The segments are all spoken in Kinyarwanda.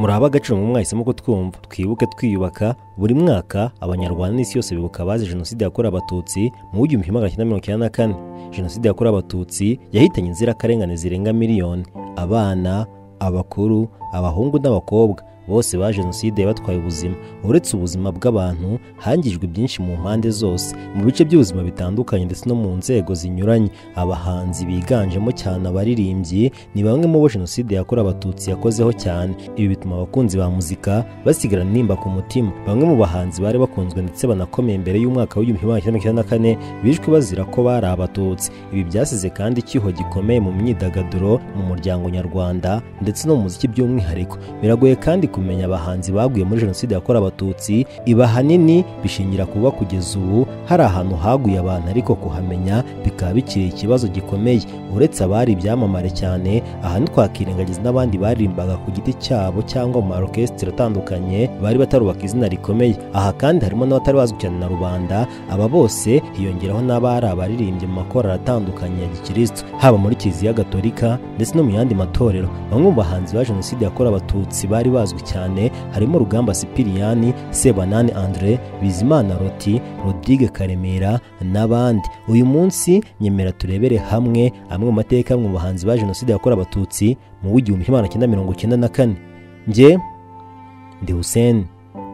Muri ab'agaciro mu mwahisemo kutwumva. Twibuke twiyubaka. Buri mwaka Abanyarwanda n'isi yose bibuka abazize Jenoside yakorewe Abatutsi mu 1994. Jenoside yakorewe Abatutsi yahitanye inzirakarengane zirenga miliyoni, abana, abakuru, abahungu n'abakobwa bose ba jenoside yabatwaye ubuzima. Uretse ubuzima bw'abantu, hangijwe byinshi mu mpande zose, mu bice by'ubuzima bitandukanye ndetse no mu nzego zinyuranye. Abahanzi biganjemo cyane abaririmbyi ni bamwe mu bo jenoside yakorewe Abatutsi yakozeho cyane. Ibi bituma abakunzi ba muzika basigarana intimba ku mutima. Bamwe mu bahanzi bari bakunzwe ndetse banakomeye mbere y'umwaka w'1994 bishwe bazira ko bari Abatutsi. Ibi byasize kandi icyuho gikomeye mu myidagaduro, mu muryango nyarwanda ndetse no mu muziki by'umwihariko. Biragoye kandi kumenya abahanzi baguye muri jenoside yakorewe Abatutsi. Iba ahanini bishingira kuba kugeza ubu hari ahantu haguye abantu, ariko kuhamenya bikaba bikiri ikibazo gikomeye. Uretse abari ibyamamare cyane, aha ntitwakirengagiza n'abandi baririmbaga ku giti cyabo cyangwa mu maorchestre atandukanye bari batarubaka izina rikomeye. Aha kandi harimo n'abatari bazwi cyane na rubanda. Aba bose hiyongeraho n'abari abaririmbye mu makorali atandukanye ya gikristo, haba muri Kiliziya Gatolika ndetse no mu yandi matorero. Bamwe mu bahanzi ba jenoside yakorewe Abatutsi bari bazwi cyane harimo Rugamba Sipiriyani, Sebanani Andre, Bizimana Loti, Rodrigue Karemera n'abandi. Uyu munsi nyemera turebere hamwe amwe mu mateka y'amwe mu bahanzi ba jenoside yakorewe Abatutsi mu 1994. Njye ndi Hussein.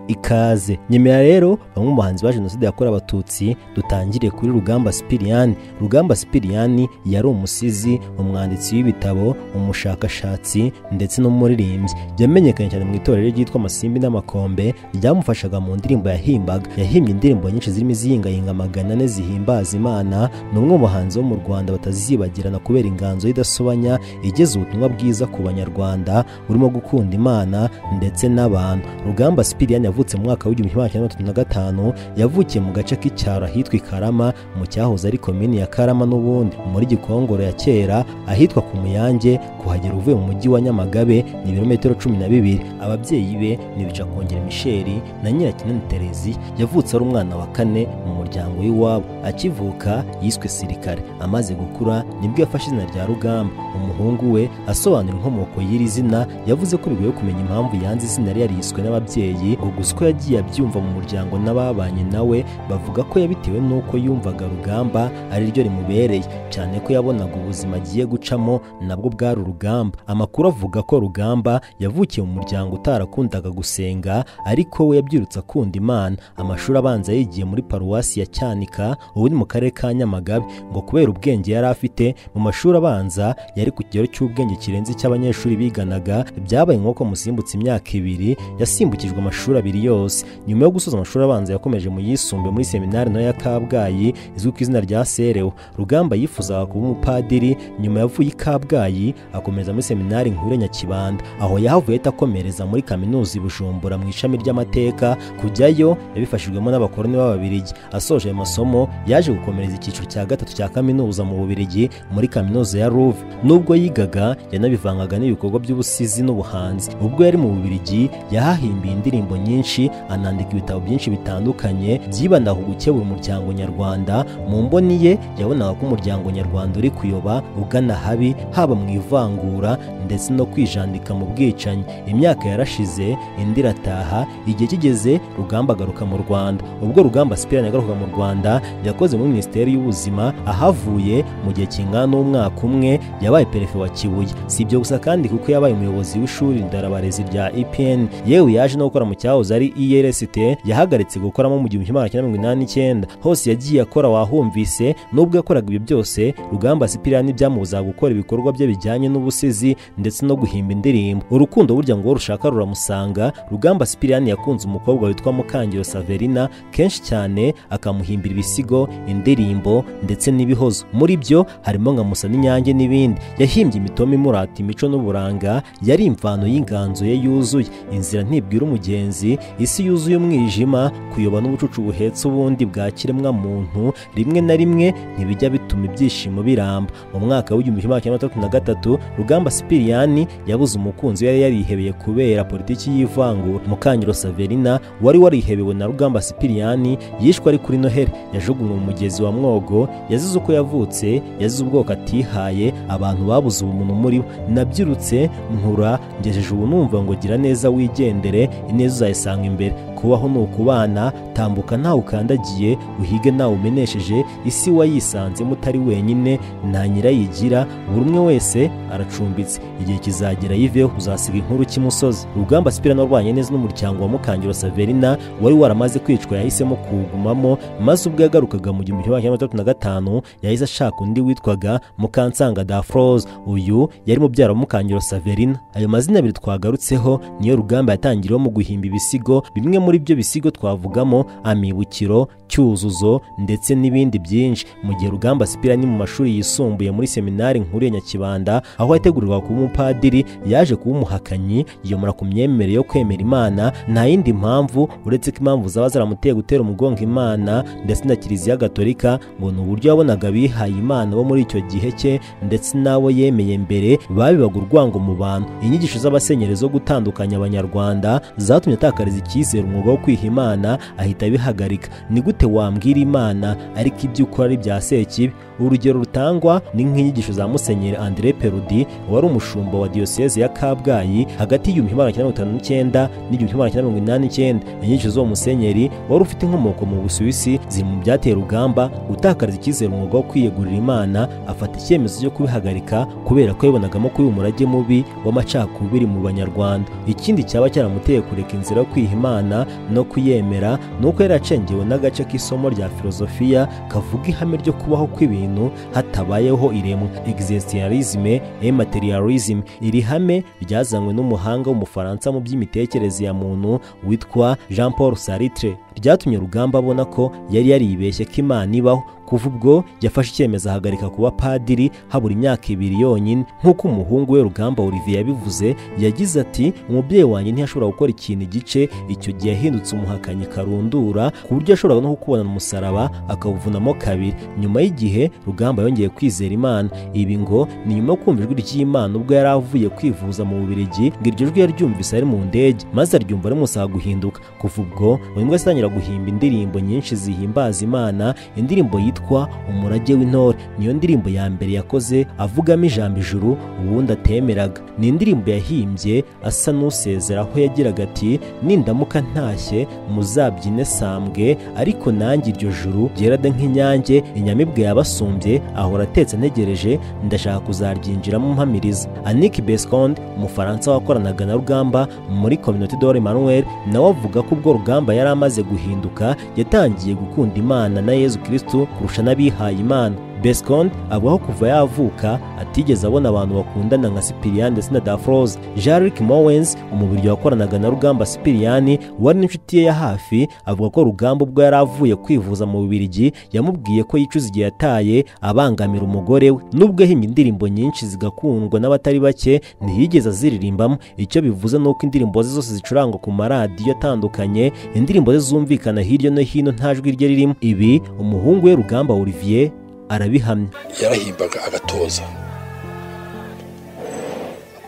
Ikaze. Nyemera rero bamwe mu bahanzi ba jenoside yakorewe Abatutsi dutangire kuri Rugamba Sipiriyani. Rugamba Sipiriyani yari umusizi, umwanditsi w'ibitabo, umushakashatsi ndetse n'umuririmbyi. Yamenyekanye cyane mu itorero ryitwa Amasimbi n'Amakombe ryamufashaga mu ndirimbo yahimbaga. Yahimbye indirimbo nyinshi zirimo iziyingayinga 400 zihimbaza Imana. Ni umwe mu bahanzi bo mu Rwanda batazibagirana kubera inganzo idasobanya igeza ubutumwa bwiza ku Banyarwanda burimo gukunda Imana ndetse n'abantu. Rugamba Sipiriyani yavutse mu mwaka w'1935, yavukiye mu gace k'icyaro ahitwa Karama mu cyahoze ari komini ya Karama n'ubundi muri Gikongoro ya kera, ahitwa ku Muyange. Kuhagera uvuye mu mujyi wa Nyamagabe ni ibirometero 12. Ababyeyi be ni Bicakongera Michel na Nyirakinani Terezi. Yavutse ari umwana wa kane mu muryango w'iwabo. Akivuka yiswe Sirikare. Amaze gukura nibwo yafashe izina rya Rugamba. Umuhungu we asobanura inkomoko y'iri zina, yavuze ko bigoye kumenya impamvu yanze izina yari yariswe n'ababyeyi, ngo gusa uko yagiye abyumva mu muryango n'ababanye nawe bavuga ko yabitewe n'uko yumvaga Rugamba ari ryo rimubereye, cyane ko yabonaga ubuzima agiye gucamo nabwo bwari urugamba. Amakuru avuga ko Rugamba yavukiye mu muryango utarakundaga gusenga, ariko we yabyirutse akunda Imana. Amashuri abanza yigiye muri paruwasi ya Cyanika, ubu ni mu karere ka Nyamagabe. Ngo kubera ubwenge yari afite mu mashuri abanza yari ku kigero cy'ubwenge kirenze icy'abanyeshuri biganaga. Byabaye nk'uko musimbutse imyaka ibiri, yasimbukijwe amashuri abiri yose. Nyuma yo gusoza amashuri abanza yakomeje mu yisumbuye muri seminari nto ya Kabgayi izwi ku izina rya Serewo. Rugamba yifuzaga kuba umupadiri. Nyuma yavuye i Kabgayi akomeza muri seminari nkuru ya Nyakibanda, aho yahavuye akomereza muri kaminuza i Bujumbura mu ishami ry'amateka. Kujyayo yabifashijwemo n'abakoloni b'Ababiligi. Asoje ayo masomo yaje gukomereza icyiciro cya gatatu cya kaminuza mu Bubiligi muri kaminuza ya Louvre. Nubwo yigaga yanabivangaga n'ibikorwa by'ubusizi n'ubuhanzi. Ubwo yari mu Bubiligi yahahimbiye indirimbo nyinshi, anandika ibitabo byinshi bitandukanye byibanda ku gukebura umuryango nyarwanda. Mu mboni ye yabonaga ko umuryango nyarwanda uri kuyoba ugana habi, haba mu ivangura ndetse no kwijandika mu bwicanyi. Imyaka yarashize indi irataha, igihe kigeze Rugamba agaruka mu Rwanda. Ubwo Rugamba Sipiriyani yagarukaga mu Rwanda yakoze muri Minisiteri y'Ubuzima, ahavuye mu gihe kingana n'umwaka umwe yabaye perefe wa Kibuye. Si ibyo gusa kandi kuko yabaye umuyobozi w'ishuri nderabarezi rya EPN. Yewe yaje no gukora mu cyahoze ari IRST, yahagaritse gukoramo mu 1989. Hose yagiye akora wahumvise. Nubwo yakoraga ibyo byose, Rugamba Sipiriyani byamubuzaga gukora ibikorwa bye bijyanye n'ubusizi ndetse no guhimba indirimbo. Urukundo burya ngo rushaka ruramusanga. Rugamba Sipiriyani yakunze umukobwa witwa Mukangiro Saverina kenshi cyane, akamuhimbira ibisigo, indirimbo ndetse n'ibihozo. Muri byo harimo nka Musa n'Inyange n'ibindi. Yahimbye imitoma imurata imico n'uburanga, yari imvano y'inganzo ye yuzuye. Inzira ntibwira umugenzi Isi yuzuye umwijima, kuyoba n'ubucucu buhetse ubundi bwa kiremwa muntu, rimwe na rimwe ntibijya bituma ibyishimo biramba. Mu mwaka w'1963 Rugamba Sipiriyani yabuze umukunzi yari yarihebeye kubera politiki y'ivangura. Mukanyuro Saverina wari warihebewe na Rugamba Sipiriyani yishwe ari kuri Noheli, yajugunywe mu mugezi wa Mwogo, yazize uko yavutse, yazize ubwoko atihaye, abantu babuze ubumuntu muri bo. Nabyirutse nkura ngejeje ubu numva ngo gira neza wigendere, ineza uzayisanga imbere. Kubaho ni ukubana, tambuka ntawe ukandagiye, uhige ntawe umenesheje, isi wayisanzemo utari wenyine, nta nyirayigira, buri umwe wese aracumbitse. Igihe kizagera yiveho, uzasiga inkuru cy'imusozi. Rugamba Sipiriyani warwanye neza n'umuryango wa Mukanyuro Saverina wari waramaze kwicwa, yahisemo kuwugumamo, maze ubwo yagarukaga mu 1935 yahise ashaka undi witwaga Mukansanga Dafroze. Uyu yari mubyara wa Mukanyuro Saverina. Ayo mazina abiri twagarutseho niyo Rugamba yatangiriyeho mu guhimba ibisigo. Bimwe muri byo bisigo twavugamo Amibukiro, Cyuzuzo ndetse n'ibindi byinshi. Mu gihe Rugamba Sipiriyani mu mashuri yisumbuye muri seminari nkuru ya Nyakibanda, aho yategurirwa kuba umupadiri, yaje kuba umuhakanyi, yiyomora ku myemerere yo kwemera Imana. Nta yindi mpamvu uretse ko impamvu zaba zaramuteye gutera umugongo Imana ndetse na Kiliziya Gatolika, ngo ni uburyo yabonaga abihaye Imana bo muri icyo gihe cye ndetse n'abo yemeye mbere babibaga urwango mu bantu. Inyigisho z'abasenyeri zo gutandukanya Abanyarwanda zatumye atakariza icyizere umwuga wo kwiha Imana, ahita abihagarika. Ni gute wambwira Imana ariko ibyo ukora ari bya sekibi? Urugero rutangwa ni nk'inyigisho za Musenyeri André Perudi wari umushumba wa diyoseze ya Kabgayi hagati y'1959 n'1989. Inyigisho z'uwo musenyeri wari ufite inkomoko mu Busuwisi ziri mu byateye Rugamba gutakariza icyizere umwuga wo kwiyegurira Imana, afata icyemezo cyo kubihagarika kubera ko yabonagamo ko uyu murage mubi w'amacakubiri mu Banyarwanda. Ikindi cyaba cyaramuteye kureka inzira yo kwiha Imana no kuyemera ni uko yari acengewe n'agace k'isomo rya filozofiya kavuga ihame ryo kubaho kw'ibintu hatabayeho iremwa, existentialisme et materialism. Iri hame ryazanywe n'umuhanga w'Umufaransa mu by'imitekerereze ya muntu witwa Jean Paul Sartre, ryatumye Rugamba abona ko yari yaribeshye ko Imana ibaho. Kuva ubwo yafashe icyemezo ahagarika kuba padiri habura imyaka 2 yonyine. Nk'uko umuhungu we Rugamba Olivier yabivuze, yagize ati: umubyeyi wanjye ntiyashobora gukora ikintu igice, icyo gihe yahindutse umuhakanyi karundura ku buryo yashoboraga no kukubona umusaraba akawuvunamo kabiri. Nyuma y'igihe Rugamba yongeye kwizera Imana. Ibi ngo ni nyuma yo kumva ijwi ry'Imana ubwo yari avuye kwivuza mu Bubiligi, ngo iryo jwi yaryumvise ari mu ndege, maze aryumva rimusaba guhinduka. Kuva ubwo nibwo atangira guhimba indirimbo nyinshi zihimbaza Imana. Indirimbo yitwa Umurage w'Intore niyo ndirimbo ya mbere yakoze avugamo ijambo ijuru ubundi atemeraga. Ni indirimbo yahimbye asa n'usezera, aho yagiraga ati: nindamuka ntashye muzabyine sambwe, ariko nanjye iryo juru ryerade nk'inyange, inyamibwa yabasumbye ahora atetse ntegereje, ndashaka kuzaryinjiramo mpamiriza. Annick Bescond, Umufaransa wakoranaga na Rugamba muri Communauté de Emmanuel, nawe avuga ko ubwo Rugamba yari amaze guhinduka yatangiye gukunda Imana na Yezu Kristu kurusha n'abihaye Imana. Bescond avuga ko kuva yavuka atigeze abona abantu bakundana nka Sipiriyani ndetse na Dafroze. Jean-Luc Mowens, umubirigi wakoranaga na Rugamba Sipiriyani wari n'inshuti ye ya hafi, avuga ko Rugamba ubwo yari avuye kwivuza mu Bubiligi yamubwiye ko yicuza igihe yataye abangamira umugore we. Nubwo yahimbye indirimbo nyinshi zigakundwa n'abatari bake, ntiyigeze aziririmbamo. Icyo bivuze ni uko indirimbo ze zose zicurangwa ku maradiyo atandukanye, indirimbo ze zumvikana hirya no hino nta jwi rye ririmo. Ibi umuhungu we Rugamba Olivier arabihamya. Yarahimbaga agatoza,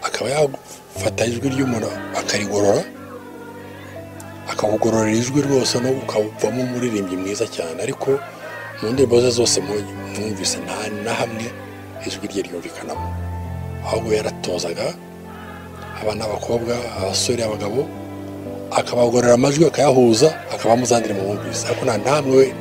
akaba yafata ijwi ry'umuntu akarigorora, akawugororera ijwi rwose no ukavamo umuririmbyi mwiza cyane. Ariko mu ndirimbo ze zose mwumvise nta na hamwe ijwi rye ryumvikanamo, ahubwo yaratozaga abana, abakobwa, abasore, abagabo, akabagorora amajwi akayahuza, akabamo za ndirimbo mwumvise, ariko nta namwe we.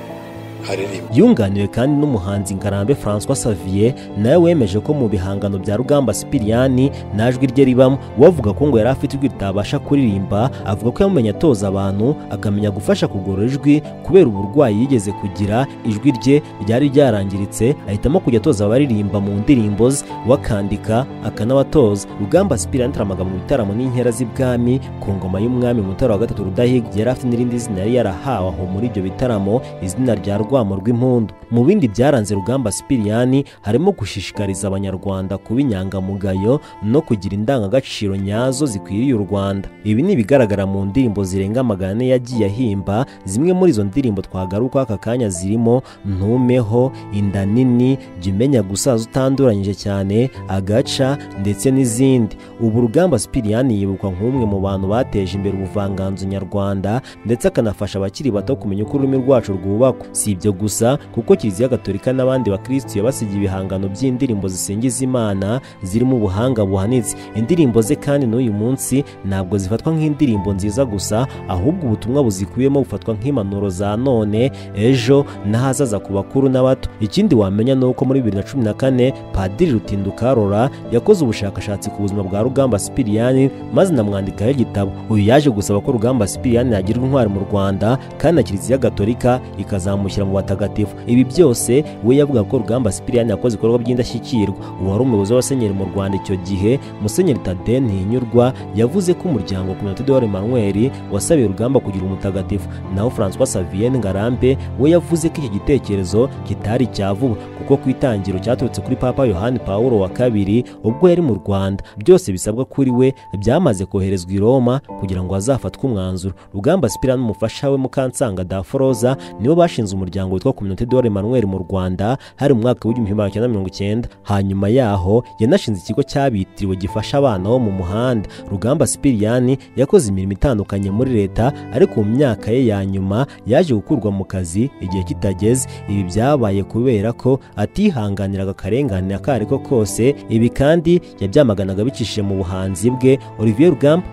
Yunganiwe kandi n'umuhanzi Ngarambe François Xavier, nawe wemeje ko mu bihangano bya Rugamba Sipiriyani nta jwi rye ribamo. Wavuga ko ngo yari afite ijwi ritabasha kuririmba, avuga ko yamumenye atoza abantu, akamenya gufasha kugorora ijwi kubera uburwayi yigeze kugira, ijwi rye ryari ryarangiritse, ahitamo kujya atoza abaririmba mu ndirimbo ze, wakandika akanabatoza. Rugamba Sipiriyani ataramaga mu bitaramo n'inkera z'ibwami ku ngoma y'umwami Mutara wa III Rudahigwa. Yari afite n'irindi zina yari yarahawe aho muri ibyo bitaramo, izina rya Rwamo rw'impundu. Mu bindi byaranze Rugamba Sipiriyani harimo gushishikariza Abanyarwanda kuba inyangamugayo no kugira indangagaciro nyazo zikwiriye u Rwanda. Ibi ni ibigaragara mu ndirimbo zirenga 400 yagiye ahimba. Zimwe muri izo ndirimbo twagaruka aka kanya zirimo Ntumeho, Inda nini, Jya umenya gusaza utanduranyije cyane, Agaca ndetse n'izindi. Ubu Rugamba Sipiriyani yibukwa nk'umwe mu bantu bateje imbere ubuvanganzo nyarwanda ndetse akanafasha abakiri bato kumenya uko ururimi rwacu rwubakwa. Si ibyo gusa, kuko Kiliziya Gatolika n'abandi bakristo yabasigiye ibihangano by'indirimbo zisingiza Imana zirimo ubuhanga buhanitse. Indirimbo ze kandi n'uyu munsi ntabwo zifatwa nk'indirimbo nziza gusa, ahubwo ubutumwa buzikubiyemo bufatwa nk'impanuro za none, ejo n'ahazaza ku bakuru n'abato. Ikindi wamenya ni uko muri 2014 Padiri Rutindukarora yakoze ubushakashatsi ku buzima bwa Rugamba Sipiriyani maze anamwandikaho igitabo. Uyu yaje gusaba ko Rugamba Sipiriyani yagirwa intwari mu Rwanda kandi na Kiliziya Gatolika ikazamushyira mu batagatifu. Ibi byose we yavuga ko Rugamba Sipiriyani yakoze ibikorwa by'indashyikirwa. Uwari umuyobozi w'abasenyeri mu Rwanda icyo gihe, Musenyeri Thaddée Ntihinyurwa, yavuze ko umuryango Communauté de Emmanuel wasabiye Rugamba kugira umutagatifu. Naho François Xavier Ngarambe we yavuze ko iki gitekerezo kitari cya vuba, kuko ku itangiro cyaturutse kuri Papa Yohani Paulo wa II ubwo yari mu Rwanda. Byose bisabwa kuri we byamaze koherezwa i Roma kugira ngo azafatwe umwanzuro. Rugamba Sipiriyani n'umufasha we Mukansanga Daforoza nibo bashinze umuryango witwa Communauté de Emmanuel mu Rwanda hari mu mwaka w'1990. Hanyuma yaho yanashinze ikigo cyabitiriwe gifasha abana bo mu muhanda. Rugamba Sipiriyani yakoze imirimo itandukanye muri leta, ariko mu myaka ye ya nyuma yaje gukurwa mu kazi igihe kitageze. Ibi byabaye kubera ko atihanganiraga akarengane ako ariko kose. Ibi kandi yabyamaganaga bicishije mu buhanzi bwe. Olivier Rugamba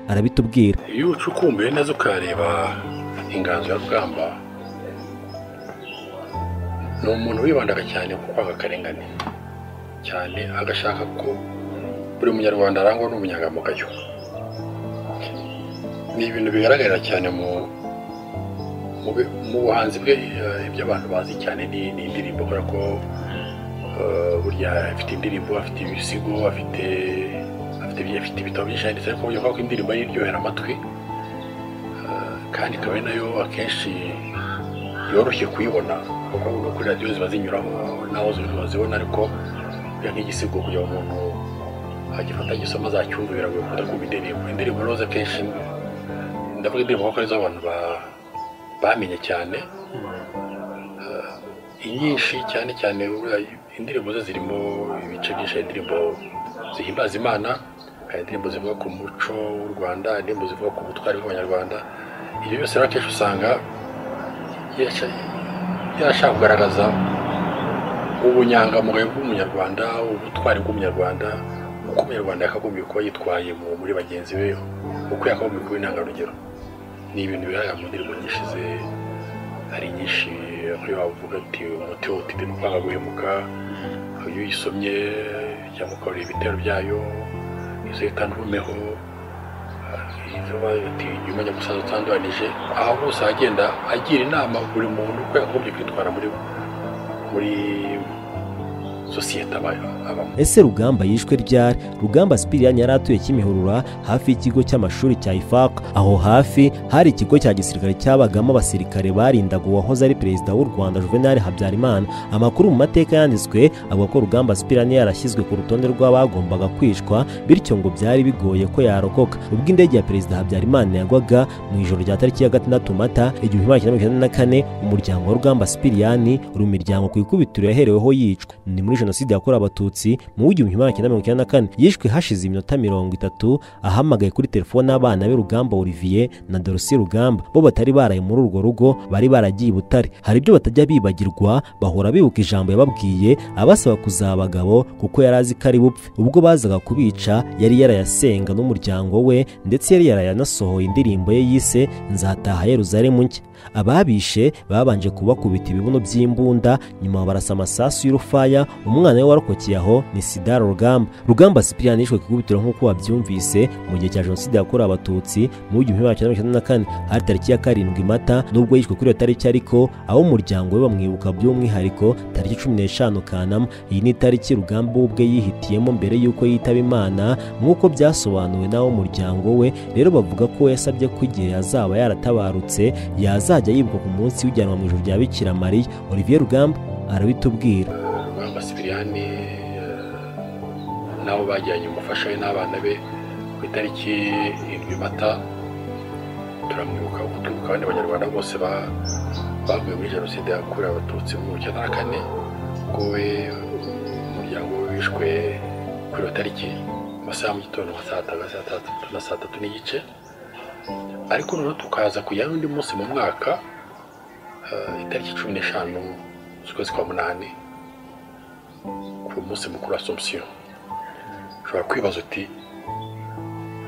arabitubwira. Iyo ucukumbuye neza ukareba inganzo ya Rugamba, ni umuntu wibandaga cyane ku kwanga akarengane cyane, agashaka ko buri munyarwanda arangwa n'ubunyangamugayo. Ni ibintu bigaragarira cyane mu buhanzi bwe. Ibyo abantu bazi cyane ni indirimbo, kubera ko burya afite indirimbo, afite ibisigo, afite ibitabo byinshi yanditse, ariko burya ko indirimbo ari iryohera amatwi kandi ikaba ari nayo akenshi yoroshye kuyibona, kuko no kuri radiyo ziba zinyuraho naho bazibona. Ariko nk'igisigo kugira ngo umuntu agifata agisoma azacyumva biragoye kuruta kumva indirimbo. Indirimbo rero akenshi ndavuga indirimbo kuko arizo abantu bamenye cyane, inyinshi cyane cyane indirimbo ze zirimo ibice byinshi. Indirimbo zihimbaza Imana, hari indirimbo zivuga ku muco w'u Rwanda, indirimbo zivuga ku butwari bw'Abanyarwanda. Ibyo byose rero akenshi usanga yarashaka kugaragaza ubunyangamugayo bw'Umunyarwanda, ubutwari bw'Umunyarwanda, uko Umunyarwanda yakagombye kuba yitwaye muri bagenzi be, uko yakagombye kuba intangarugero. Ni ibintu bigaragara mu ndirimbo nyinshi ze. Hari nyinshi aho wavuga ati umuti utinde no kwanga guhemuka, iyo uyisomye cyangwa ukareba ibitero byayo, izo yita Ntumeho, izo ati jya umenya gusaza utanduranije. Aho hose agenda agira inama buri muntu uko yakagombye kwitwara muri sosiyete abamo. Ese Rugamba yishwe ryari? Rugamba Sipiriyani yari atuye Kimihurura hafi y'ikigo cy'amashuri cya IFAK. Aho hafi hari ikigo cya gisirikare cyabagamo abasirikare barindaga uwahoze ari perezida w'u Rwanda Juvenal Habyarimana. Amakuru mu mateka yanditswe avuga ko Rugamba Sipiriyani yarashyizwe ku rutonde rw'abagombaga kwicwa, bityo ngo byari bigoye ko yarokoka. Ubwo indege ya perezida Habyarimana yagwaga mu ijoro rya tariki ya 6 Mata 1994, umuryango wa Rugamba Sipiriyani uri mu miryango ku ikubitiro yahereweho yicwa. Ni muri Jenoside yakorewe Abatutsi mu 1994. Yishwe hashize iminota 30 ahamagaye kuri telefone abana be Rugamba Olivier na Dorcy Rugamba, bo batari baraye muri urwo rugo, bari baragiye i Butare. Hari ibyo batajya bibagirwa, bahora bibuka ijambo yababwiye abasaba kuzaba abagabo kuko yari azi ko ari bupfe. Ubwo bazaga kubica yari yarayasenga n'umuryango we, ndetse yari yarayanasohoye indirimbo ye yise Nzataha Yerusalemu nshya. Ababishe babanje kubakubita ibibuno by'imbunda, nyuma barasa amasasu y'urufaya. Umwana we warokokeye aho ni Sidaro Rugamba. Rugamba Sipiriyani yishwe ku ikubitiro nk'uko wabyumvise mu gihe cya Jenoside yakorewe Abatutsi mu 1994, hari tariki ya 7 Mata. Nubwo yishwe kuri iyo tariki, ariko abo umuryango we bamwibuka by'umwihariko tariki 15 Kanama. Iyi ni tariki Rugamba ubwe yihitiyemo mbere y'uko yitaba Imana, nk'uko byasobanuwe n'abo umuryango we. Rero bavuga ko yasabye ko igihe yazaba yaratabarutse azajya yibukwa ku munsi w'ijyanwa mu ijuru rya Bikira Mariya. Olivier Rugamba arabitubwira. Rugamba Sipiriyani nabo bajyanye umufasha we n'abana be ku itariki 7 Mata. Turamwibuka uko twibuka abandi banyarwanda bose baguye muri jenoside yakorewe Abatutsi mu 1994, ubwo we umuryango we wishwe kuri iyo tariki mu masaha mu gitondo nka saa 3 na saa 3:15. Ariko noneho tukaza kujya n'undi munsi mu mwaka, itariki 15 z'ukwezi kwa 8, ku munsi mukuru wa Assomption. Ushobora kwibaza uti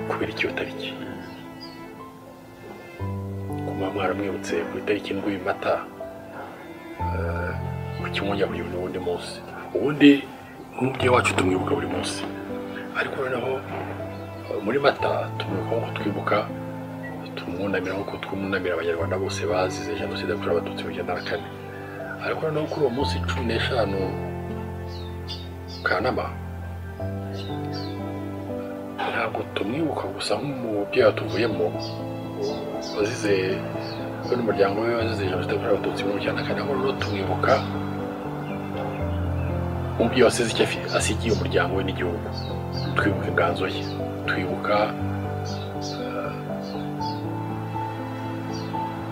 kubera iki iyo tariki? Kuba mwaramwibutse ku itariki 7 Mata, ku kimwongera kugira n'uwundi munsi. Ubundi nk'umubyeyi wacu tumwibuka buri munsi, ariko noneho muri Mata tumwibuka nk'uko twibuka, tumwunamira nk'uko twunamira abanyarwanda bose bazize jenoside yakorewe Abatutsi mu 1994. Ariko noneho kuri uwo munsi 15 Kanama, ntabwo tumwibuka gusa nk'umubyeyi watuvuyemo wazize we n'umuryango we wazize jenoside yakorewe Abatutsi mu 1994, ahubwo noneho tumwibuka umubyeyi wasize icyo asigiye umuryango we n'igihugu. Twibuka inganzo ye, twibuka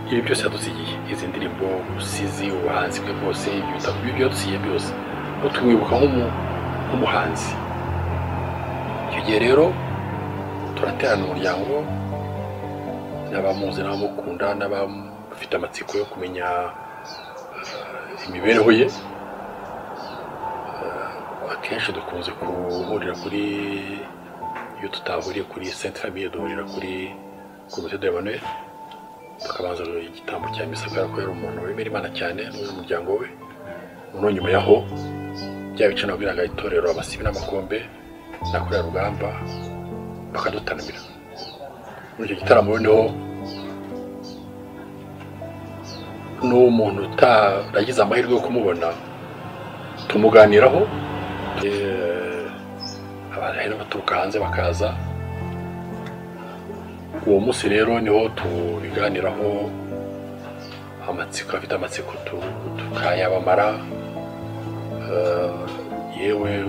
ibi byose yadusigiye, izi ndirimbo, ubusizi, ubuhanzi bwe bwose, ibyo yadusigiye byose, tumwibuka nk'umuhanzi. Icyo gihe rero turaterana umuryango n'abamuzi n'abamukunda n'abafite amatsiko yo kumenya imibereho ye. Akenshi dukunze guhurira kuri, iyo tutahuriye kuri Sainte Famille duhurira kuri Komite de Emmanuel, tukabanza igitambo cya misa kubera ko yari umuntu wemera Imana cyane n'umuryango we. Noneho nyuma yaho bya bice nabwiraga itorero Abasibi n'Amakombe nakorera Rugamba bakadutanamira. Muri icyo gitaramo noneho n'uwo muntu utaragize amahirwe yo kumubona tumuganiraho, abantu baturuka hanze bakaza. Uwo munsi rero niho tubiganiraho, amatsiko afite amatsiko tukayabamara. Yewe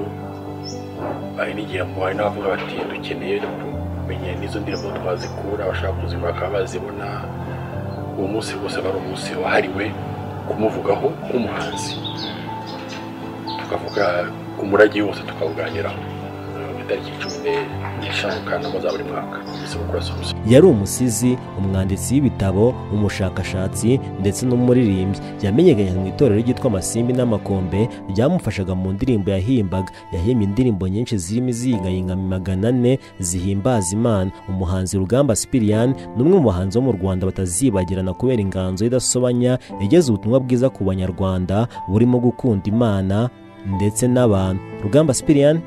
hari n'igihe hari n'abavuga bati dukeneye kumenya n'izo ndirimbo twazikura, abashaka kuzigura bakaba bazibona. Uwo munsi rwose aba ari umunsi wahariwe kumuvugaho nk'umuhanzi, tukavuga umurage wose tukawuganiraho. Itariki 15 Kanama za buri mwaka. Yari umusizi, umwanditsi w'ibitabo, umushakashatsi ndetse n'umuririmbyi. Yamenyekanye mu itorero ryitwa Amasimbi n'Amakombe ryamufashaga mu ndirimbo yahimbaga. Yahimbye indirimbo nyinshi zirimo iziyingayinga 400 zihimbaza Imana. Umuhanzi Rugamba Sipiriyani ni umwe mu bahanzi bo mu Rwanda batazibagirana kubera inganzo idasobanya igeze ubutumwa bwiza ku banyarwanda burimo gukunda Imana ndetse n'abantu. Rugamba Sipiriyani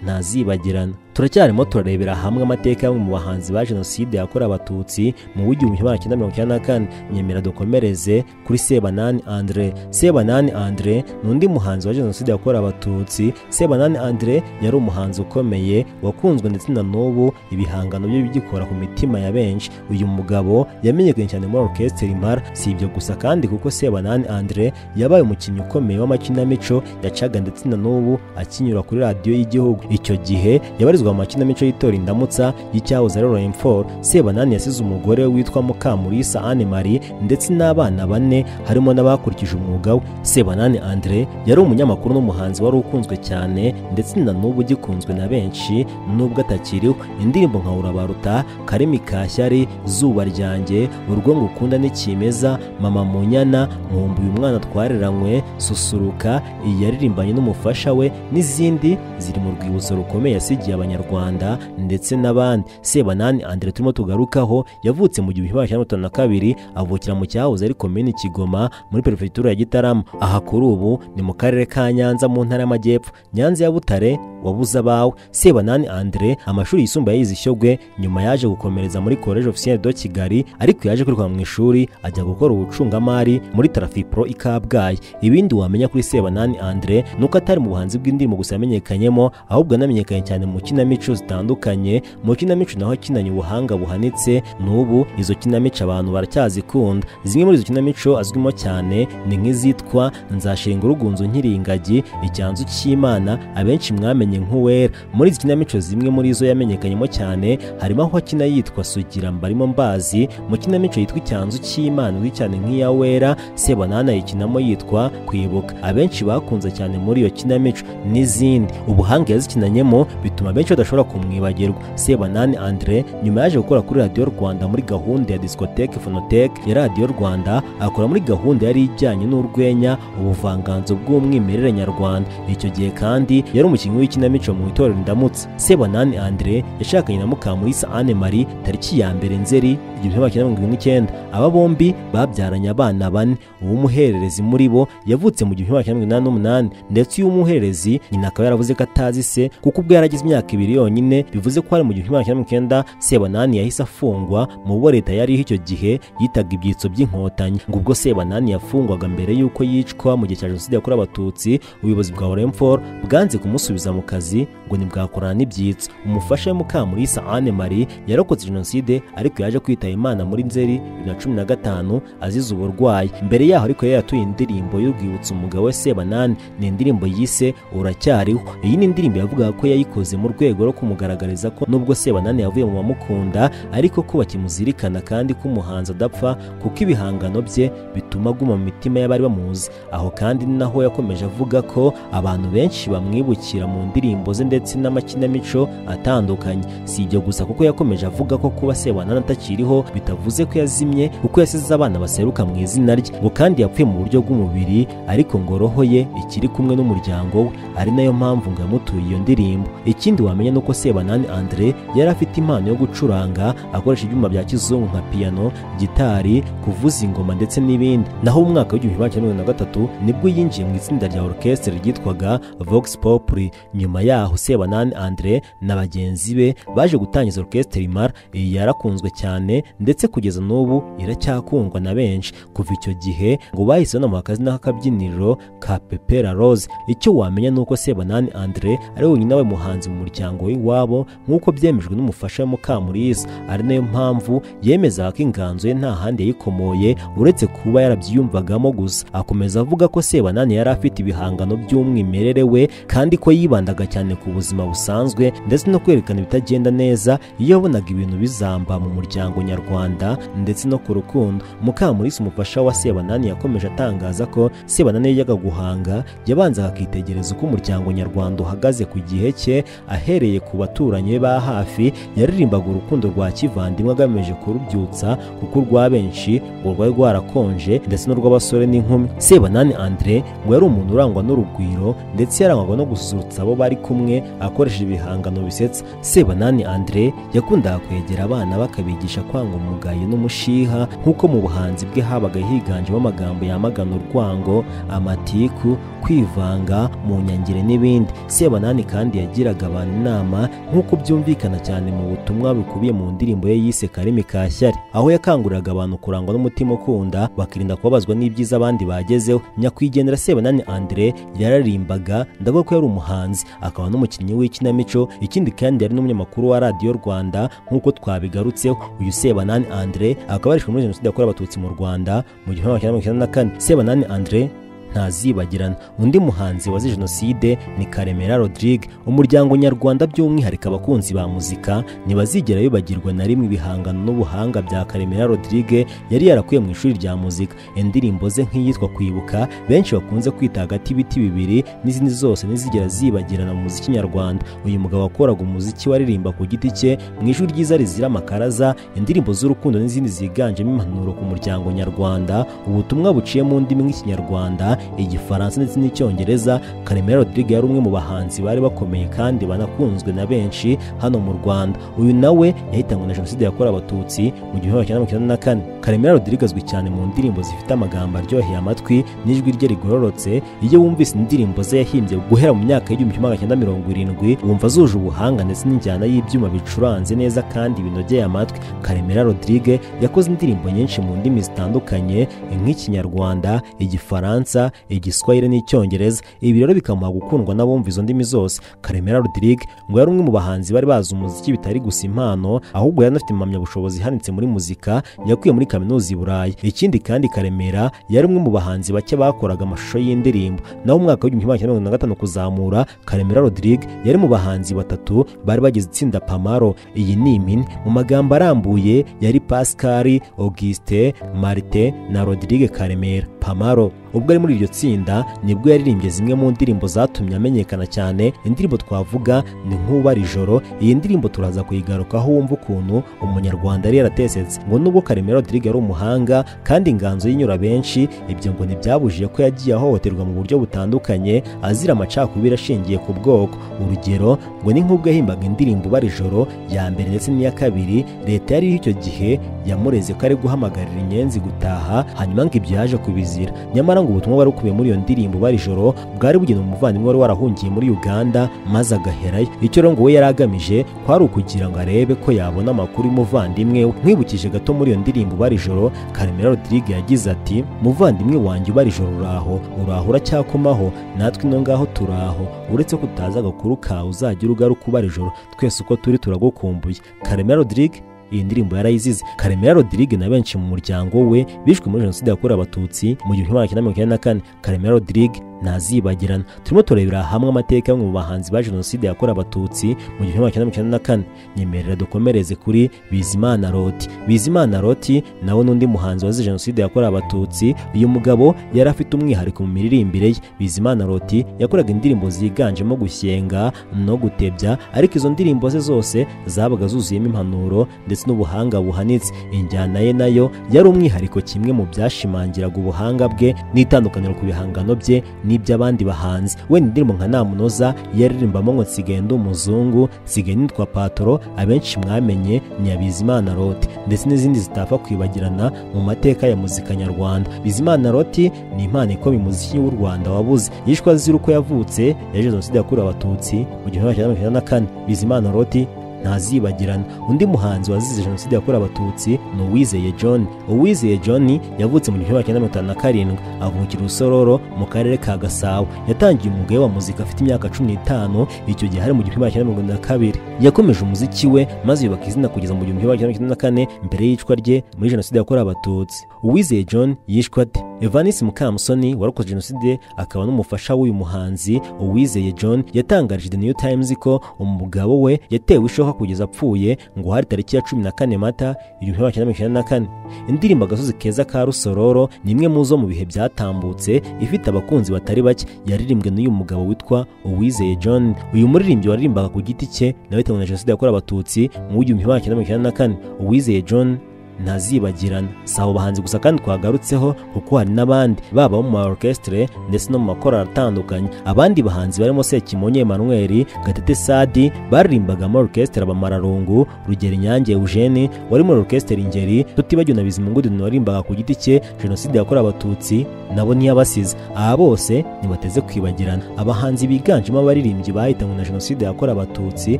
ntazibagirana. Turacyarimo turarebera hamwe amateka y'amwe mu bahanzi ba jenoside yakorewe Abatutsi mu 1994. Nyemera dukomereze kuri Sebanani Andre. Sebanani Andre ni undi muhanzi wa jenoside yakorewe Abatutsi. Sebanani Andre yari umuhanzi ukomeye wakunzwe ndetse na n'ubu ibihangano bye bigikora ku mitima ya benshi. Uyu mugabo yamenyekanye cyane muri Orchestre Impala. Si ibyo gusa kandi, kuko Sebanani Andre yabaye umukinnyi ukomeye w'amakinamico yacaga ndetse na n'ubu akinyura kuri radiyo y'igihugu. Icyo gihe yabarizwa mu makinamico y'itora Indamutsa y'icyahoze ari Royemfort. Sebanani yasize umugore witwa Mukamurisa Anne Marie ndetse n'abana 4 harimo n'abakurikije umwuga we. Sebanani Andre yari umunyamakuru n'umuhanzi wari ukunzwe cyane ndetse na n'ubu ugikunzwe na benshi nubwo atakiriho. Indirimbo nka Urabaruta, Karimi Kashyari, Zuba Ryanjye, Urwo Ngukunda n'Ikimeza, Mama Munyana, Nkumbuye Umwana Twareranywe, Susuruka, iyi yaririmbanye n'umufasha we n'izindi ziri mu rwibutso rukomeye yasigiye abanyarwanda ndetse n'abandi. Sebanani Andre turimo tugarukaho yavutse mu 1952, avukira mu cyahoze ari komini Kigoma muri perefegitura ya Gitarama. Aha kuri ubu ni mu karere ka Nyanza mu ntara y'Amajyepfo, Nyanza ya Butare wabuze abawe. Sebanani Andre amashuri yisumbuye yize Shyogwe, nyuma yaje gukomereza muri Collège Officiel de Kigali, ariko yaje kwirukanwa mu ishuri ajya gukora ubucungamari muri Trafipro i Kabgayi. Ibindi wamenya kuri Sebanani Andre nuko atari mu buhanzi bw'indirimbo gusa yamenyekanyemo, ahubwo anamenyekanye cyane mu kinamico zitandukanye. Mu kinamico naho akinanye ubuhanga buhanitse, n'ubu izo kinamico abantu baracyazikunda. Zimwe muri izo kinamico azwimo cyane ni nk'izitwa Nzashinga urugunzo nkiri ingagi, Icyanzu cy'Imana abenshi mwamenye nk'Uwera. Muri izi kinamico zimwe muri zo yamenyekanyemo cyane harimo aho akina yitwa Sugira Mbarimo Mbazi mu kinamico yitwa Icyanzu cy'Imana izwi cyane nk'iya Wera. Sebanani ayikinamo yitwa Kwibuka, abenshi bakunze cyane muri iyo kinamico n'izindi. Ubuhanga yazikinanyemo bituma benshi badashobora kumwibagirwa. Sebanani Andre nyuma yaje gukora kuri Radio Rwanda muri gahunda ya Discothèque Phonothèque ya Radio Rwanda, akora muri gahunda yari ijyanye n'urwenya, ubuvanganzo bw'umwimerere nyarwanda. Icyo gihe kandi yari umukinnyi w'ikinamico mu itorero Indamutsa. Sebanani Andre yashakanye na Mukamulisa Anne Marie tariki ya 1 Nzeri 1979. Aba bombi babyaranye abana bane. Uw'umuhererezi muri bo yavutse mu 1988, ndetse uyu muhererezi nyina akaba yaravuze ko atazi se kuko ubwo yaragize imyaka 2 yonyine, bivuze ko ari mu 1990 Sebanani yahise afungwa mu bo leta yariho icyo gihe yitaga ibyitso by'inkotanyi. Ngo ubwo Sebanani yafungwaga mbere y'uko yicwa mu gihe cya Jenoside yakorewe Abatutsi, ubuyobozi bwa Orinfor bwanze kumusubiza mu kazi ngo ntibwakorana n'ibyitso. Umufasha we Mukamulisa Anne Marie yarokotse Jenoside, ariko yaje kwitaba Imana muri Nzeri 2015 azize uburwayi. Mbere yaho ariko yari yatuye indirimbo y'urwibutso umugabo we Sebanani, ni indirimbo yise Uracyariho. Iyi ni indirimbo yavugaga ko yayikoze mu rwego rwo kumugaragariza ko nubwo Sebanani yavuye mu bamukunda, ariko ko bakimuzirikana kandi ko umuhanzi adapfa kuko ibihangano bye bituma aguma mu mitima y'abari bamuzi. Aho kandi naho yakomeje avuga ko abantu benshi bamwibukira mu ndirimbo ze ndetse n'amakinamico atandukanye. Si ibyo gusa kuko yakomeje avuga ko kuba Sebanani atakiriho bitavuze ko yazimye, kuko yasize abana baseruka mu izina rye, ngo kandi yapfuye mu buryo bw'umubiri, ariko ngo roho ye ikiri kumwe n'umuryango we, ari nayo mpamvu ngo yamutuye iyo ndirimbo. Ikindi wamenya nuko Sebanani Andre yari afite impano yo gucuranga akoresha ibyuma bya kizungu nka piano, gitari, kuvuza ingoma ndetse n'ibindi. Naho mu mwaka w'1993 nibwo yinjiye mu itsinda rya orchestre ryitwaga Vox Populi. Nyuma yaho Sebanani Andre na bagenzi be baje gutangiza orchestre Imara. Iyi yarakunzwe cyane ndetse kugeza n'ubu iracyakundwa na benshi. Kuva icyo gihe ngo bahise banamuha akazina k'akabyiniriro ka Pepera Rose. Icyo wamenya nuko Sebanani Andre ari wenyine we muhanzi mu muryango w'iwabo nk'uko byemejwe n'umufasha we Mukamulisa, ari nayo mpamvu yemeza ko inganzo ye nta handi yayikomoye uretse kuba yarabyiyumvagamo gusa. Akomeza avuga ko Sebanani yari afite ibihangano by'umwimerere we, kandi ko yibandaga cyane ku buzima busanzwe ndetse no kwerekana ibitagenda neza iyo yabonaga ibintu bizamba mu muryango nyarwanda ndetse no ku rukundo. Mukamulisa umufasha wa Sebanani yakomeje atangaza ko Sebanani yajyaga guhanga yabanzaga akitegereza uko umuryango nyarwanda uhagaze ku gihe cye, ahereye ku baturanyi ba hafi. Yaririmbaga urukundo rwa kivandimwe agamije kurubyutsa kuko urwa benshi ngo rwari rwarakonje, ndetse n'urw'abasore n'inkumi. Sebanani Andre ngo yari umuntu urangwa n'urugwiro ndetse yarangwaga no gususurutsa abo bari kumwe akoresheje ibihangano bisetsa. Sebanani Andre yakundaga kwegera abana bakabigisha kwanga umugayo n'umushiha, nk'uko mu buhanzi bwe habaga higanjemo amagambo yamagana urwango, amatiku, kwivanga mu nyangire n'ibindi. Sebanani kandi yagiraga abantu inama nk'uko byumvikana cyane mu butumwa bukubiye mu ndirimbo ye yise Karimi ka Shyari, aho yakanguriraga abantu kurangwa n'umutima ukunda, bakirinda kubabazwa n'ibyiza abandi bagezeho. Nyakwigendera Sebanani Andre yararimbaga, ndavuga ko yari umuhanzi akaba n'umukinnyi w'ikinamico, ikindi kandi yari n'umunyamakuru wa Radio Rwanda nk'uko twabigarutseho. Uyu Sebanani Andre akaba yarishwe muri Jenoside yakorewe Abatutsi mu Rwanda mu 1994. Sebanani Andre ntazibagirana. Undi muhanzi wazize Jenoside ni Karemera Rodrigue. Umuryango nyarwanda by'umwihariko abakunzi ba muzika ntibazigera bibagirwa na rimwe ibihangano n'ubuhanga bya Karemera Rodrigue yari yarakuye mu ishuri rya muzika. Indirimbo ze nk'iyitwa Kwibuka benshi bakunze kwita Hagati y'ibiti bibiri n'izindi zose ntizigera zibagirana mu muziki nyarwanda. Uyu mugabo wakoraga umuziki waririmba ku giti cye mu ijwi ryiza rizira amakaraza, indirimbo z'urukundo n'izindi ziganjemo impanuro ku muryango nyarwanda, ubutumwa buciye mu ndimi nk'Ikinyarwanda Ikinyarwanda, Igifaransa ndetse n'Icyongereza. Karemera Rodrigue yari umwe mu bahanzi bari bakomeye kandi banakunzwe na benshi hano mu Rwanda. Uyu nawe yahitanywe na Jenoside yakorewe Abatutsi mu 1994. Karemera Rodrigue azwi cyane mu ndirimbo zifite amagambo aryoheye amatwi n'ijwi rye rigororotse. Iyo wumvise indirimbo ze yahimbye guhera mu myaka y'1970 wumva zuje ubuhanga ndetse n'injyana y'ibyuma bicuranze neza kandi binogeye amatwi. Karemera Rodrigue yakoze indirimbo nyinshi mu ndimi zitandukanye nk'Ikinyarwanda, Igifaransa, Igiswahili n'Icyongereza. Ibi rero bikamuha gukundwa n'abumva izo ndimi zose. Karemera Rodrigue ngo yari umwe mu bahanzi bari bazi umuziki bitari gusa impano, ahubwo yari anafite impamyabushobozi ihanitse muri muzika yakuye muri kaminuza i Burayi. Ikindi kandi Karemera yari umwe mu bahanzi bake bakoraga amashusho y'indirimbo. Naho umwaka w'1975 kuzamura, Karemera Rodrigue yari mu bahanzi batatu bari bagize itsinda Pamaro. Iyi ni impine mu magambo arambuye yari Pascal, Auguste, Martin na Rodrigue Karemera. Pamaro ubwo ari muri iryo tsinda nibwo yaririmbye zimwe mu ndirimbo zatumye amenyekana cyane. Indirimbo twavuga ni Nk'ubara ijoro. Iyi ndirimbo turaza kuyigarukaho wumva ukuntu umunyarwanda yari yaratesetse. Ngo nubwo Karemera Rodrigue ari umuhanga kandi inganzo yinyura benshi, ibyo ngo ntibyabujije ko yagiye ahohoterwa mu buryo butandukanye azira amacakubiri ashingiye ku bwoko. Urugero ngo ni nk'ubwo yahimbaga indirimbo Ubara ijoro ya mbere ndetse n'iya kabiri, leta yari icyo gihe yamureze ko ari guhamagarira inyenzi gutaha, hanyuma ngo ibyo yaje kubizira. Nyamara ngo ubutumwa bwari bukubiye muri iyo ndirimbo Ubara ijoro bwari bugenewe umuvandimwe wari warahungiye muri Uganda maze agaherayo. Icyo rero ngo we yari agamije kwari ukugira ngo arebe ko yabona amakuru y'umuvandimwe we. Nkwibukije gato muri iyo ndirimbo Ubara ijoro, Karemera Rodrigue yagize ati: muvandimwe wanjye ubara ijoro uraho, uraho uracyakomaho, natwe ino ngaho turaho, uretse ko utazi agakuru kawe uzagira ugaruka ubara ijoro, twese uko turi turagukumbuye. Karemera Rodrigue iyi ndirimbo yarayizize. Karemera Rodrigue na benshi mu muryango we bishwe muri Jenoside yakorewe Abatutsi mu 1994. Karemera Rodrigue ntazibagirana. Turimo turebera hamwe amateka y'amwe mu bahanzi ba Jenoside yakorewe Abatutsi mu 1994. Nyemerera dukomereze kuri Bizimana Loti. Bizimana Loti nawe n'undi muhanzi wazize Jenoside yakorewe Abatutsi. Uyu mugabo yari afite umwihariko mu miririmbire ye. Bizimana Loti yakoraga indirimbo ziganjemo gushyenga no gutebya, ariko izo ndirimbo ze zose zabaga zuzuyemo impanuro ndetse n'ubuhanga buhanitse. Injyana ye nayo yari umwihariko, kimwe mu byashimangiraga ubuhanga bwe n'itandukaniro ku bihangano bye n'iby'abandi bahanzi. Wenda indirimbo nka Namunoza yaririmbamo ngo nsigaye ndi umuzungu, nsigaye nitwa Patoro, abenshi mwamenye ni Bizimana Loti, ndetse n'izindi zitapfa kwibagirana mu mateka ya muzika nyarwanda. Bizimana Loti ni impano ikomeye umuziki w'u Rwanda wabuze. Yishwe azira uko yavutse, yaje Jenoside yakorewe Abatutsi mu 1994. Bizimana Loti ntazibagirana. Undi muhanzi wazize Jenoside yakorewe Abatutsi ni Uwizeye John. Uwizeye John yavutse mu 1957, avukira Rusororo mu karere ka Gasabo. Yatangiye umwuga wa muzika afite imyaka 15, icyo gihe hari mu 1972. Yakomeje umuziki we maze yubaka izina kugeza mu 1994 mbere y'icwa rye muri Jenoside yakorewe Abatutsi. Uwizeye John yishwe ate? Evanisi Mukamusoni warokoze Jenoside akaba n'umufasha w'uyu muhanzi Uwizeye John yatangarije The New Times ko umugabo we yatewe ishoka kugeza apfuye, ngo hari tariki ya 14 Mata 1994. Indirimbo Agasozi keza ka Rusororo ni imwe mu zo mu bihe byatambutse ifite abakunzi batari bake, yaririmbwe n'uyu mugabo witwa Uwizeye John. Uyu muririmbyi waririmbaga ku giti cye nawe yatewe na Jenoside yakorewe Abatutsi mu 1994. Uwizeye John ntazibagirana. Si abo bahanzi gusa kandi twagarutseho, kuko hari n'abandi baba mu ma orchestre ndetse no mu makorali atandukanye. Abandi bahanzi barimo Sekimonyo Emmanuel, Gatete Sadi baririmbaga mu orchestre Abamararungu, Rugero Inyange Eugene wari muri orchestre Ingeri, tutibagiwe na Bizimungu Dieudonné waririmbaga ku giti cye Jenoside yakorewe Abatutsi, nabo ntiyabasize. Aba bose ntibateze kwibagirana. Abahanzi biganjemo abaririmbyi bahitanywe na Jenoside yakorewe Abatutsi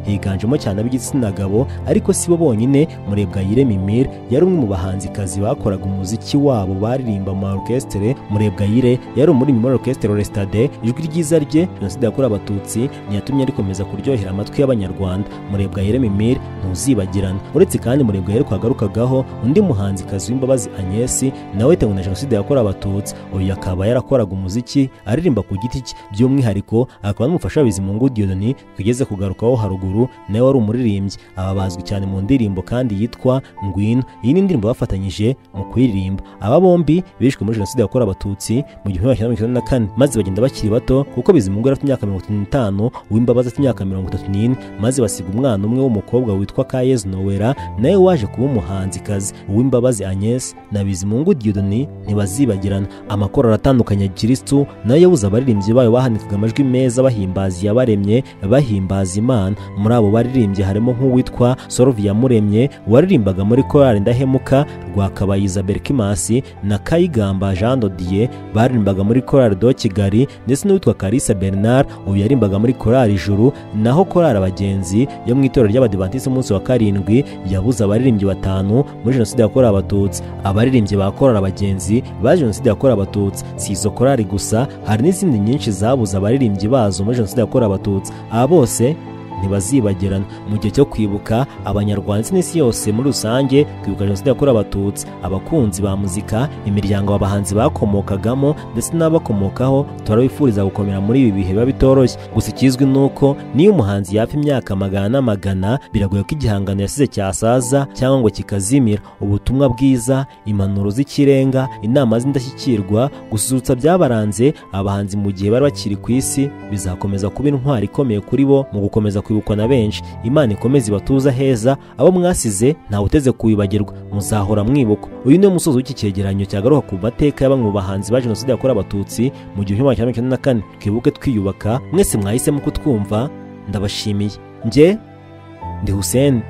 higanjemo cyane ab'igitsina gabo, ariko si bo bonyine. Murebwayire Mimire yari umwe mu bahanzikazi bakoraga umuziki wabo baririmba mu orchestre. Murebwayire yari umuririmbyi muri orchestre Restade. Ijwi ryiza rye Jenoside yakorewe Abatutsi ntiyatumye rikomeza kuryohera amatwi y'Abanyarwanda. Murebwayire Mimire ntuzibagirana. Uretse kandi Murebwayire kwagarukagaho, undi muhanzikazi w'Imbabazi Agnes nawe yatewe na Jenoside yakorewe Abatutsi. Uyu akaba yarakoraga umuziki aririmba ku giti cye, by'umwihariko akaba n'umufasha wa Bizimungu Dieudonné tugeze kugarukaho haruguru, nawe wari umuririmbyi. Aba bazwi cyane mu ndirimbo kandi yitwa Ngwino. Iyi ni indirimbo bafatanyije mu kuyiririmba. Aba bombi bishwe muri Jenoside yakorewe Abatutsi mu 1994, maze bagenda bakiri bato kuko Bizimungu yari afite imyaka 35, Uwimbabazi afite imyaka 34, maze basiga umwana umwe w'umukobwa witwa Kayezu Nowera nawe waje kuba umuhanzikazi. Uwimbabazi Agnes na Bizimungu Dieudonné ntibazibagirana. Amakorali atandukanye ya Kristu nayo yabuze abaririmbyi bayo bahanikaga amajwi meza bahimbaza Iyabaremye, bahimbaza Imana. Muri abo baririmbyi harimo nk'uwitwa Sorovia Muremye waririmbaga muri korali Ndahemuka, Rwakabayiza Berkimasi na Kayigamba Jean Dodier baririmbaga muri korali do Kigali, ndetse n'uwitwa Kalisa Bernard uyu yarimbaga muri korali Ijuru. Naho korali Abagenzi yo mu itorero ry'Abadivantisiti umunsi wa karindwi yabuze abaririmbyi 5 muri Jenoside yakorewe Abatutsi. Abaririmbyi ba korali Abagenzi ba Jenoside yakorewe Abatutsi si izo korali gusa, hari n'izindi nyinshi zabuze abaririmbyi bazo muri Jenoside yakorewe Abatutsi. Aba bose ntibazibagirana. Mu gihe cyo kwibuka, Abanyarwanda ndetse n'isi yose muri rusange kwibuka Jenoside yakorewe Abatutsi, abakunzi ba muzika, imiryango abahanzi bakomokagamo ndetse n'abakomokaho, turabifuriza gukomera muri ibi bihe biba bitoroshye. Gusa ikizwi nuko niyo umuhanzi yapfa imyaka magana n'amagana, biragoye ko igihangano yasize cyasaza cyangwa ngo kikazimira. Ubutumwa bwiza, impanuro z'ikirenga, inama z'indashyikirwa, gususurutsa byabaranze abahanzi mu gihe bari bakiri ku isi bizakomeza kuba intwari ikomeye kuri bo mu gukomeza kwibukwa na benshi. Imana ikomeze ibatuza heza, abo mwasize ntawe uteze kubibagirwa, muzahora mwibukwa. Uyu ni umusozo w'iki cyegeranyo cyagaruka ku mateka ya bamwe mu bahanzi ba Jenoside yakorewe Abatutsi mu 1994. Twibuke twiyubaka. Mwese mwahisemo kutwumva, ndabashimiye. Njye ndi Hussein.